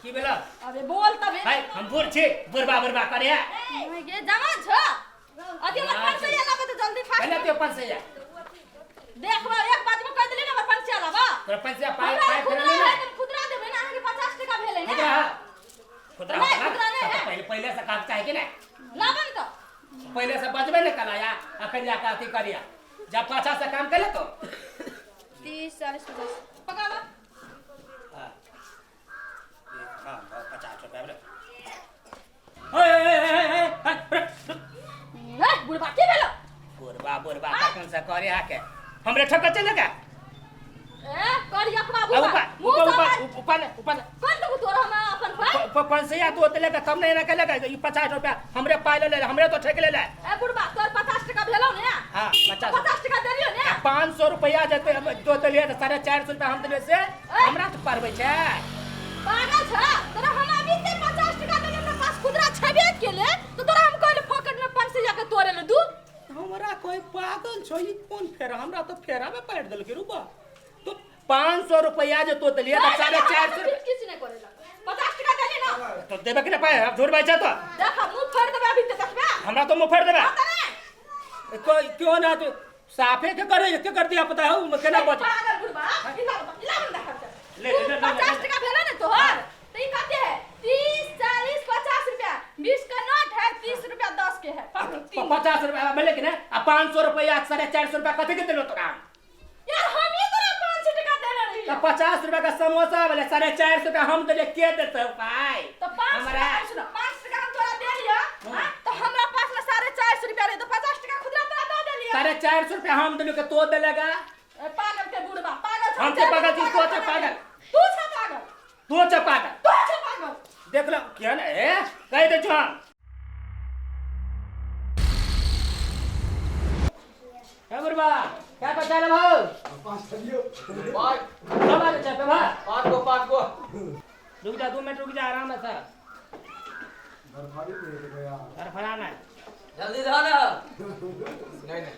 की भेल? अबे बोल तबे। हाय, हम बूढ़ छी, बुढ़बा बुढ़बा करे है। नहीं गे, जवान छ। अथी हमर 500 लाबे तो जल्दी फास्ट। पहले तो 500। देखबा, एक बात में कह देली ना, हमर 500 लाबा। तोरा 500 पाइ हमरा पाइ फेर खुदरा ले है ना। तऽ खुदरा देबै ना, अहाँके 50 टका भेलै ना। खुदरा खुदरा नहीं, होता खुदरा नहीं ना, है। पहले पहले से काम चाहे कि नहीं? लाबे ने तऽ। पहले से बचबे नहीं कला या अखन जाके अथी करिया, जब पाछा से काम कर ले तो 30 40 50 पकड़ा ला। हाँ हाँ, 50 रुपया बोले। ओए, ओए, ओए, ओए, ओए, ओए, ए बुढ़बा, की भेलो? बुढ़बा बुढ़बा कखन से करे आके हमरे ठक्कर चले का। ए करियकबा बुढ़बा, ऊपर मुंह ऊपर सम्हार। ऊपर ऊपर ऊपर। कोन देबू तोरा हम अपन पाइ? 500 तू ओते लेके तब नहीं ना के लेके, ई 50 रुपया हमरे पाइ ले ले, हमरे तो ठेक ले ले। ए बुढ़बा, तोर 50 टका भेलौ ने? हाँ, 50। 50 टका देलियौ ने? 500 रुपया जते हम दो देलियै तऽ 450 रुपया हम देलियै, से हमरा तऽ पड़बै छै। पागल छ? तोरा हम अभी ते 50 टका देलियौ, हमरा पास खुदरा छेबे केले तो तोरा हम कहले फोकट में 500 के तोरे ले दू। हमरा कोई पागल छौ? ई कोन फेरा? हमरा तऽ फेरा में पारि देलकै। रुपा तो 500 रुपया जे तो देलियै तऽ 450 किछ किछ नहि करेला, 50 टका देली ना। तो देबे कि नहि पाइ? अब झूठ बाजै छै तो। देख, मुंह फोड़ देबे अभी ते, देखबे। हमरा तो मुँह फाड़ि देबे। हाँ तऽ नहि। कोई क्यों ना तो साफे के करे के कर दिया, पता है केना बच। पागल बुढ़बा, इला इला बंदा खर्चा। ले, ले, ले, ले, 50 ले। टका भेलो ने तोहर, तो ई कते है? 30 40 50 रुपया, 20 का नोट है, 30 रुपया 10 के है, पकड़ू, तीन। 50 रुपया भेलै कि नहि? आ 500 रुपया, 450 रुपया कथी के देलौ तोरा? यार, हम ही तोरा 500 टका देले रही। तऽ 50 रुपया का समोसा भेलै, 450 रुपया हम देलियै, के देतै पाइ? तो 5 हमरा टका, सुनो, 5 टका हम तोरा दे लिया। हाँ, तो हमरा पास में 450 रुपया रहे तो 50 टका खुदरा तोरा दे देलिया। 450 रुपया हम देलियै के तो देलेगा? ए, पागल के बुढ़बा, पागल छ। हम के पागल छी, तू छ पागल। तू छ पागल। तू छ पागल। तू छ पागल। देख लो क्या ने, ए कहि दै छौ हम। ए बुढ़बा, क्या बचा ले भाऊ? पाँच दियौ। पाँच। कब आले छै पेभा? पाँच गो, पाँच गो। रुक जा, 2 मिनट रुक जा, आराम से। धरफाड़ी नहीं है भैया। धरफड़ाना। जल्दी रह ना। नहीं नहीं,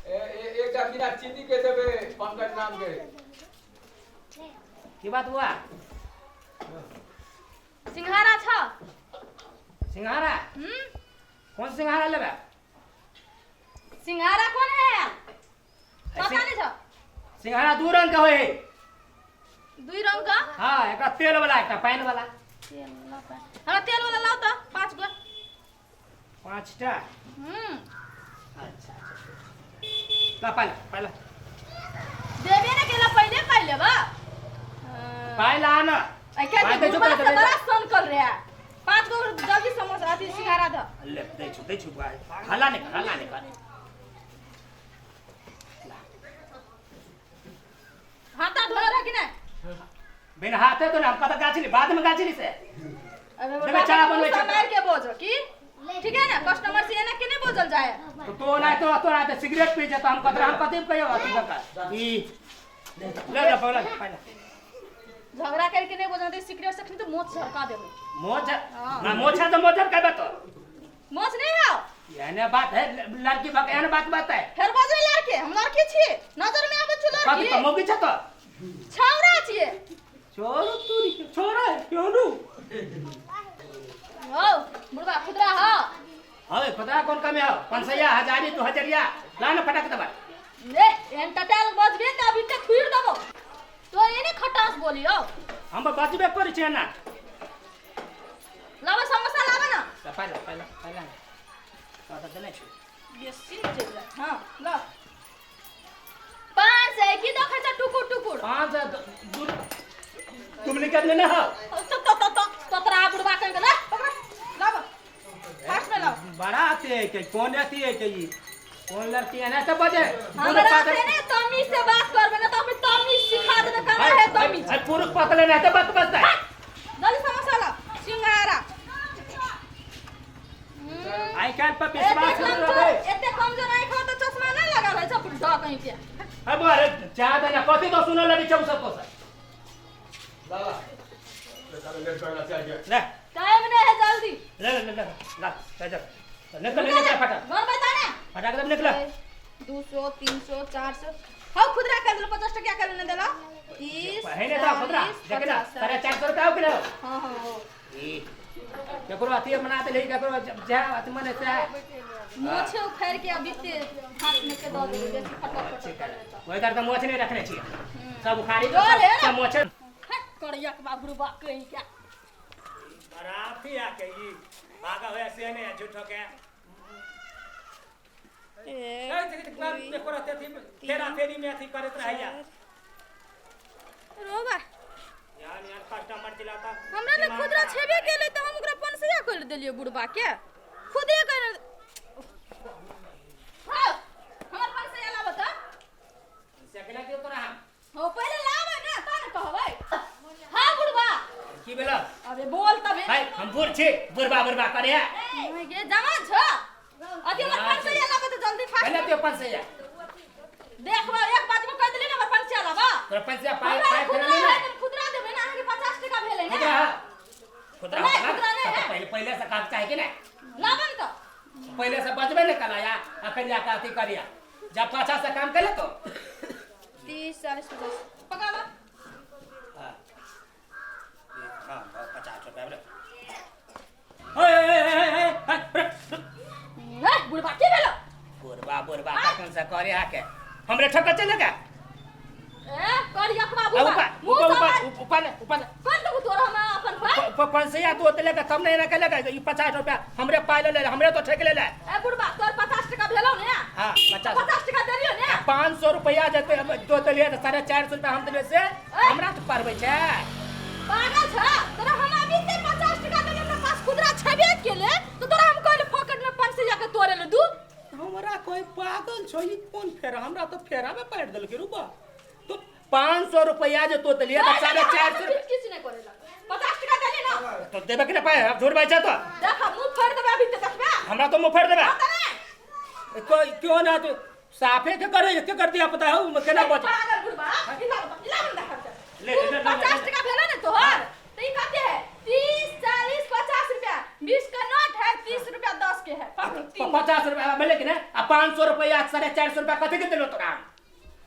ए ए एकटा बिना चीनी के देबै पंकज नाम के। की बात हुआ? सिंघारा छ? सिंघारा? हम्म। कौन सिंघारा लेबे? सिंघारा कौन है, पता नहीं छ? सिंघारा दू रंग के होय है। दुई रंग का? हाँ, एकटा तेल वाला, एकटा पानि वाला। तेल वाला पानि। हमरा तेल वाला लाओ तो पाँच गो। पाँचटा? हम्म। अच्छा अच्छा, ला पाइ पाइ ला। देबे ने केला, पहिले पाइ लेबा। पाइ ला ना। ऐ पाइ दै छौ, के पाइ दै। बड़ा सन कर रहा। पाँच गो जल्दी समोसा, अथी सिंघारा दो। ले, दै छु, दै छु बुआ, हल्ला नहीं कर, हल्ला नहीं कर। हाथ धोना रहा कि नहीं? बिन हाथे तो ना, हम कतऽ गाछली बाद में गाछली से। अबे देबे, चाय बनबै छै। मार के बोझो की ठीक है ना, कस्टमर से एना के नहीं बोझल जाए। तो तो ना तो तोरा तो सिगरेट पी छै, तो हम कतरा हम कथी कहियो अथी कका ई ले ले पहला पहला। झगड़ा करके नहीं बोझना तो सिगरेट से तो मोच झड़का देबे। मोछ? हाँ। ना मोछा तो मोछर कहबे तो। मोच नहीं है। एहने बात है लड़की भक, एहन बात बात है। फेर बजै लड़के, हम लड़की छी, नजर में आबै छु कथी? लड़की। तो मौगी छै तो। छौरा छियै। छोड़ो तोरी के छोड़ा है क्यों नु? हो बुढ़बा, खुदरा हो? हाँ, खुदरा कौन कमे हो? 500, हजारी, 2000, ला ना फटाक दबा। ए, एहन टटाल बजबे त अभी तक थुइर देबो तो, एने खटास बोलियो। हम बचबे करै छै ना। लाबे समोसा, लाबे ना। ला, पहला पहला पहला तो देने छी। बेसी नहीं चलि जाए। हाँ, ल 500 की देखै छ टुकुर टुकुर? पाँच दू तुम निकल लेने हो। तो तो तो तो तोतरा बुढ़बा कहीं के, ला पकड़, लाब फास्ट में लाओ। बड़ा आती है के कौन आती है के ई कौन लड़की है ना सब बजे। हमरा से ने तमीज से बात करबे ना तो अभी तमीज सिखा देबे, केना है तमीज। अरे पुरुष पतले ना तो बात बजता है। जल्दी समोसा ला, सिंघारा। आई काल पर एते विश्वास कर कमजोर रहे। एते कमजोर आँखि हो तो चश्मा नहीं लगा रहे छ बुढ़ा कहीं के। अब अरे ज्यादा ना कथी तो सुन लगी छौ सब को। ला ला, साले लेट कर चाय के। ले। टाइम नहीं है, जल्दी। ले ले ले ले ला, जा जा, निकल निकल फटा। घर बता ना। फटाक दम निकल। 200, 300, 400, हौ, खुदरा कर दिलो, 50 टका कर ने देला। तीस पहले था खुदरा चालीस, देखे ना पचास, 450 रुपया हो गेलो हाँ हाँ हो। ई केकरो अथी मना देले केकरो जा अथी मने से मोछे उखाड़ के अभी ते हाथ में के दऽ देबै बेसी फटक फटक करबै तऽ ओहि तर तऽ मोछ नहि रखने छियै सब उखाड़ी जोर है ना? सब मोछ हट करिया के बाबू बा कहीं क्या बराती आके ई भागा होया से ने झूठो के देखो रहते थी फेरा फेरी में अथी करत रहैया रोबा यार यार कस्टमर चिल्लाता हमरा लग खुदरा छेबे केलै तऽ हम ओकरा 500 कर देलियै बुढ़बा के खुदे कर हाँ हमर 500 लाबऽ तऽ सकला क्यों तोरा हम हो पहिले लाबै ने तब ने कहबै हाँ बुढ़बा की भेलो अबे बोल तबे हाय हम बूढ़ छी बुढ़बा बुढ़बा करे है नहीं गे जमा छ अथी हमर 500 लाबऽ तऽ जल्दी फास्ट पहले तो 500 देखबा एक बात में कह देली ने हमर 500 लाबऽ तोरा 500 पाई हमरा पाई खुदरा फेर है तऽ खुदरा देबै ने अहाँके 50 टका भेलै ने खुदरा खुदरा नहीं, खुदरा नहीं है। पहले पहले से काम चाहे कि नहीं लाबऽ ने तऽ पहले से बचबे ने कला या अखन जाके अथी करिया जब पाछा से काम करे तो 30 40 50 पकाबा हाँ हाँ 50 रुपया बोले ओए ओए ओए ओए ए बुढ़बा की भेलो बुढ़बा बुढ़बा कखन से करे आके हमरे ठक चले का ए करिया के बाबू ऊपर मुंह ऊपर सम्हार ऊपर ऊपर कर देबू तोरा हम अपन भाई 500 तो ओते लेके तब नहीं ना के लेके ई 50 रुपया हमरे पाई ले ले हमरे तो ठेक ले ले ए बुढ़बा तोर 50 टका भेलौ ने हाँ 50 50 टका देलियो ने 500 रुपया जते दो देलिए तऽ 450 रुपया हम देलिए से हमरा तो परबै छै पागल छ तोरा हम अभी ते 50 टका देलियो हमरा पास खुदरा छेबे केले तो तोरा हम कहले फोकट में 500 के तोरे ले दू हमरा कोई पागल छो ई कोन फेरा हमरा तो फेरा में पाड़ देलकै रुपा तो 500 रुपया जे तो देलिए तऽ 450 किछ किछ नहीं करेला 50 टका देली ना तो देबे के ना पाए अब झूठ बाजै तो देख मुंह फाड़ देबे अभी ते देखबे हमरा तो मुंह फाड़ देबे पता नहीं कोई क्यों ना तो साफे के करे के कर दिया पता है केना बच पागल बुढ़बा इला इला बंदा खर्चा ले, ले, ले, ले, 50 ले। टका भेला ने तोहर तो ई कते है 30 40 50 रुपया 20 का नोट है 30 रुपया 10 के है पकड़, तीन। 50 रुपया मिले कि ना आ 500 रुपया 450 रुपया कथी के देलो तोरा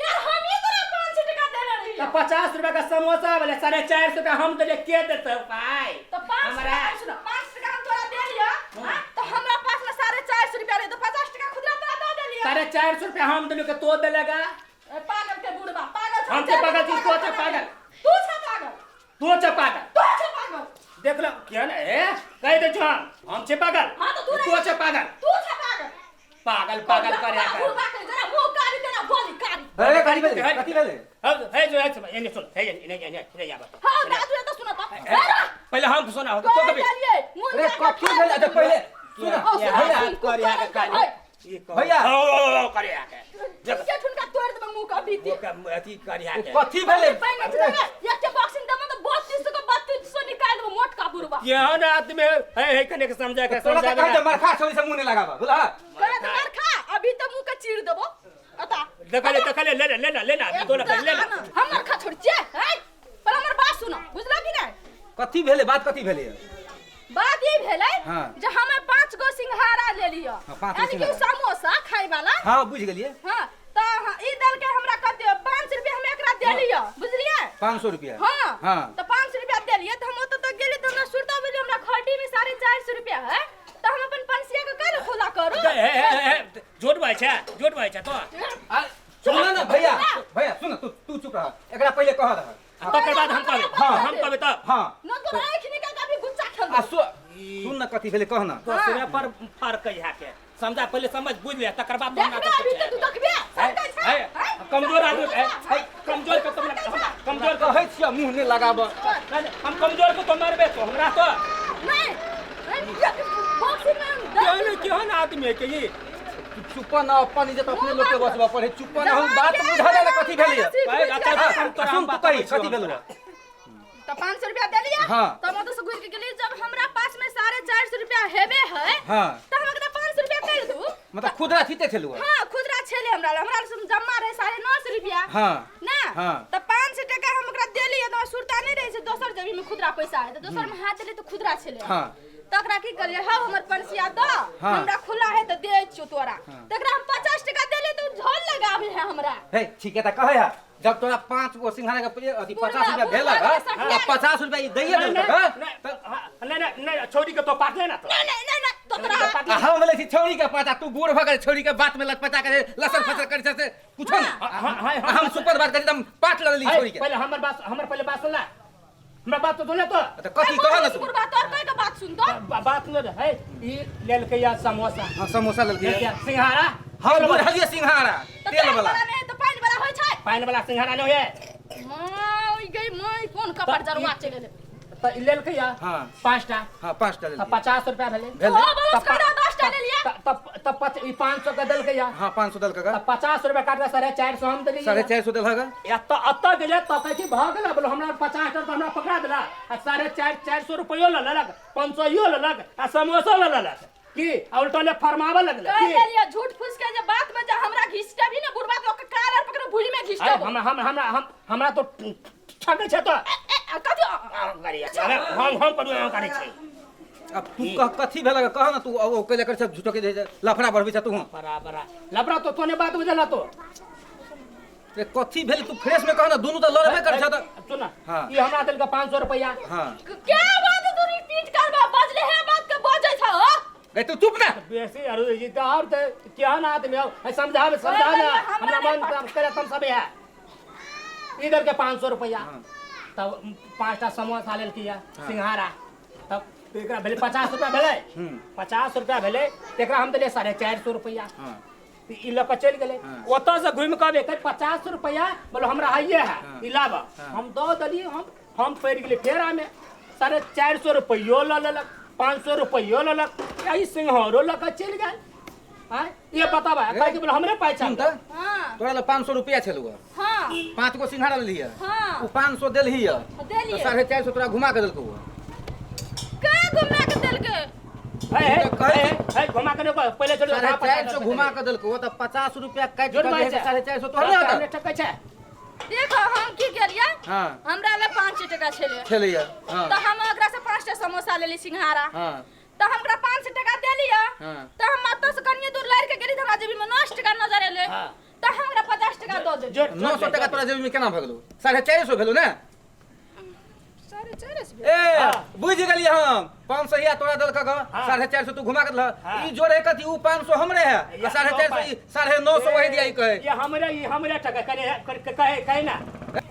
यार हम ही तोरा 500 टका देले रही तो 50 रुपया का समोसा वाले 450 रुपया हम देले के देते भाई तो 5 हमरा टका सुनो 5 टका हम तोरा दे लिया हां तो हमरा पास में 450 रुपया रहे तो 50 टका खुदरा तोरा दे देलिया 450 रुपया हम देलो के तो देलेगा ए, पागल के बुढ़बा पागल छौ, हम के पागल छी, तू छे पागल। तू छे पागल तू छे पागल तू छे पागल देख लो क्या ना ए कह दे छो हम छे पागल हाँ तो तू तू छे पागल तू छे पागल पागल पागल करे बुढ़बा के जरा मुंह कारी तेरा गोली कारी अरे कथी भेलै कथी भेलै हम हे जो है एने सुन हे एने एने एने आबा हाँ दादू ये तो सुनो तो पहले हम सुना हो तो कभी अरे कथी भेलै अच्छा पहिले सुन भैया करे के काली भैया। ओ करे के के ठुनका तोड़ देबे मुंह का भीती अथी करे के कथी भेलै पानी चुकावे एक के बॉक्सिंग देबो तो 32 को 3200 निकाल देबो मोट का बुढ़बा केहन आदमी है हे कने के समझा के तोरा समझा तऽ कहै छै मरखा छोड़ी से मुँह नहि लगाबऽ बुझलह करे तो मार खा अभी तो मुंह के चीर देबो अता देखले देखले ले ले ले ले ना तो ले ले हम मार खा छोड़ छियै हैं पर हमर बात सुनो बुझला कि नहीं कथी भेलै बात कथी भेलै बात ई भेलै हाँ। जे हमे 5 गो सिंघाड़ा ले लियो हाँ, पाँच गो यानी कि उ सिंघाड़ा। समोसा खाय वाला हाँ बुझि गेलियै हाँ तो हाँ, ई देलकै हमरा कते 5 रुपया हम एकरा देलियो बुझलियै 500 रुपया हाँ हाँ तो 5 रुपया देलियै तो हम ओतऽ तक गेलियै तो हमरा सुरता भेलै हमरा खड्डी में 450 रुपया है तो हम अपन पंसिया के काल्हि खुला करू झूठ बाजै छै झूठ बाजै छै तो आ, सुन ने भैया भैया सुन तू तू चुप रह एकरा पहिले कह रह तकर बाद हम कहबै हाँ। हम कहबै तब हाँ न तो आँखि निकाल के अभी गुस्सा खेल आ सुन न कथी भेलै कह न दोसरे पर फर्क है के समझा पहले समझ बुझ ले तकर बाद हमरा देखबे अभी तो तू देखबे समझै छै है, कमजोर आदमी है, है, कमजोर के तुम कमजोर के कहै छियै मुँह नहि लगाबऽ नहीं, नहीं, हम कमजोर को तो मारबे तो हमरा तो नहीं बॉक्सिंग में केहन केहन आदमी है के ये तू चुप न अपन इज्जत अपने लोग के बचबऽ पड़े चुप न हम बात बुझा जाए कथी भेलै भाई, अच्छा, हाँ, तोरा सुन हम तू कही बताबै छियौ कथी भेलौ तो 500 रुपया देलियै हाँ। तो हम ओतऽ से घुरि के गेलियै जब हमरा पास में 450 रुपया हेबे है हाँ। तो हम एकरा 500 रुपया कर दू मतलब खुदरा थीते छलु हाँ खुदरा छेले हमरा लग। हमरा लग जमा रहे 950 रुपया हाँ। ना हाँ। तो 500 टका हम ओकरा देलियै तो सुरता नहीं रहे छै दोसर जेबी में खुदरा पैसा है तो दोसर में हाथ देलियै तो खुदरा छेले हाँ। तो ओकरा की कहलियै हौ हमर पंसिया दऽ हाँ। हमरा खुला है तो दे छियौ तोरा तो ओकरा हम 50 टका देलियै तो झोल लगाबे है हमरा हे ठीक है त कहै है जब तोरा 5 गो सिंघाड़ा के अथी बुढ़वा, 50 रुपया बुढ़वा भेलक के ह, सठिया आ 50 रुपया ई दैये नहीं देलक ह। नहीं नहीं नहीं, छोड़ी के तो पाट लेना तो। नहीं नहीं नहीं नहीं, तो तोरा आ हम बोले छी छौड़ी के पाता, तू बूढ़ भऽ गेल, छौड़ी के बात में लटपटा के लसर फसर करै छै से कुछो नहीं। हाँ, हाँ, हाँ, आ हम सुपर बात करी त हम पाट लड़ली छौड़ी के। पहले हमर बात, हमर पहले बात सुन ला, हमरा बात तो सुन ले तो। त कथी कह ना तू? बुढ़वा तोर कोई के बात सुन तो। बात सुन ले है, ई लेलकै या समोसा। हां, समोसा लेलकै। लेलकै सिंघाड़ा। हां, बुझलियै सिंघाड़ा तो तेल वाला। नहीं तो पानी वाला होय छै। पानि वाला सिंघाड़ा नहीं होय। मां ओइ गई मां, कोन कपड़ जरुआ चलि गेलै। त ई लेलकै या हां। 5टा। हां, 5टा त लेलकै। 50 रुपया भेलै। भेलै। ओ बोलस कर 10टा लेलियै। त त त ई 500 के देलकै या। हां, 500 देलकै। त 50 रुपया काटले 450 हम देलियै। 450 देलक। या त अतऽ गेलै त कहै छै भऽ गेलै, बोलो हमरा 50 टा त हमरा पकड़ा देला आ 450 रुपयो लऽ लेलक, 500 लेलक आ समोसो लऽ लेलक की आ उल्टा ले फरमाबऽ लगलै कह की। देलियै झूठ फूस के जे बात में जे हमरा घिसटेबी ने बुढ़वा के ओकर कालर पकड़ भुइ में अरे, घिसटेबो। हम हम हमरा हम हमरा तो ठकै छै तो। ए, ए, कथी? अरे, हम करू हम करै छै। अब तू कह कथी भेलक कह ना तू, ओ कैले कर सब झूठो के जे लफड़ा बढ़बै छ तू। बराबर लफड़ा तो तोने बात बुझला तो। ए कथी भेल तू फ्रेश में कह ना, दुनू त लड़बे कर छ त। सुन ना, हां। ई हमरा देलकै 500 रुपया। हां। क्या बात तू रिपीट करबा, बजले हे बात के बजै छ हो। गई तू चुप ना। बेसी अरे ई त और त केहन आदमी हो, ए समझावे समझा ना, हमरा मन करे तुम सब है। इधर के 500 रुपया। तब 5टा समोसा लेलकै या सिंघाड़ा, तब एकरा भेलै 50 रुपया भेलै। 50 रुपया भेलै, तेकरा हम देलियै 450 रुपया। ई लऽ कऽ चलि गेलै। ओतऽ से घुमि कऽ अबै 50 रुपया बोलो हमरा हइये है, ई लाब। हम दऽ देलियै, हम पड़ि गेलियै फेरामे। 450 रुपैयो लऽ लेलक, 500 रुपैयो लेलक, आ ई सिंघारो लऽ कऽ चलि गेल। आँय, ये बताबऽ, कहै कि बोलो हमरे पैसा। सुन त, तोरा लग 500 रुपया छलौ। हां। 5 गो सिंघाड़ा लेलियै। हां। उ 500 देलही। देलियै। 450 तोरा घुमा के देलकौ। के घुमा के देलकै? हे हे हे, घुमा के नहीं, पहले चलो 450 घुमा के देलकौ त 50 रुपया काटि के 450 तोहर नहि होतौ। ठकै छै। देखो हम की केलियै। हां। हमरा लग 5 टका छलै। छलैया। हां। त हम ओकरा से 5टा समोसा लेली सिंघाड़ा। हां। त हम ओकरा 5 टका देलियै। हां। त हम ओतऽ से कनिये दूर लड़ि के गेली त हमरा जेबी में 9 टका नजर एलै। त हम ओकरा 50 टका दऽ देलियै। 900 टका तोरा जेबी में केना भऽ गेलौ? 450 भेलौ ने? 450। ए बुझि गेलियै हम। 500 हिया तोरा देलक, 450 तू घुमा के देलह। ई जोड़े कथी, उ 500 हमरे है आ 450 ई 950 वही दिया ई कहे। ये हमरे, ई हमरे टका करे कहे कहे ना।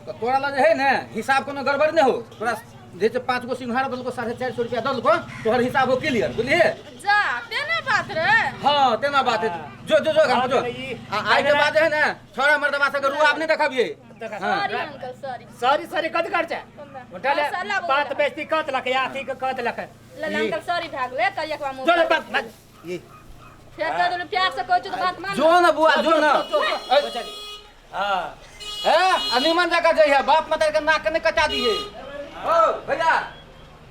त तोरा लग है ने हिसाब कोनो गड़बड़ नहीं हो। तोरा जे 5 गो सिंघाड़ा देलको 450 रुपया देलको, तोहर हिसाब हो क्लियर, बुझलिए? जा तेना बात रे। हां, तेना बात है। जो जो जो जो आ आई के बाद है ना छोरा मर्दबा से रुआब नहीं देखबिए। Sorry uncle, sorry. Sorry sorry कत कर छै? उठा ले बात बेइज्जती कत लक या अथी के कत लक। लल अंकल सॉरी भागले कहिया मुंह। जो ले बात ये फेर कह देलु प्यार से कहै छु त बात मान। जो ना बुआ जो ना। हां। ए अनिमन जगह जइहे, बाप मतार के नाक नहीं कटा दिए। ओ भैया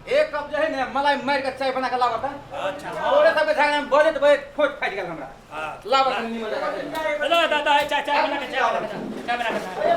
एक कप जे है ने मलाई मार के चाय बना के लावत। अच्छा। तोरे सब के झगड़ा में बजत बजत खोट फाटि गेल हमरा। हां। लावत निमन जगह। हेलो दादा, चाय चाय बना के, चाय बना के, चाय बना के।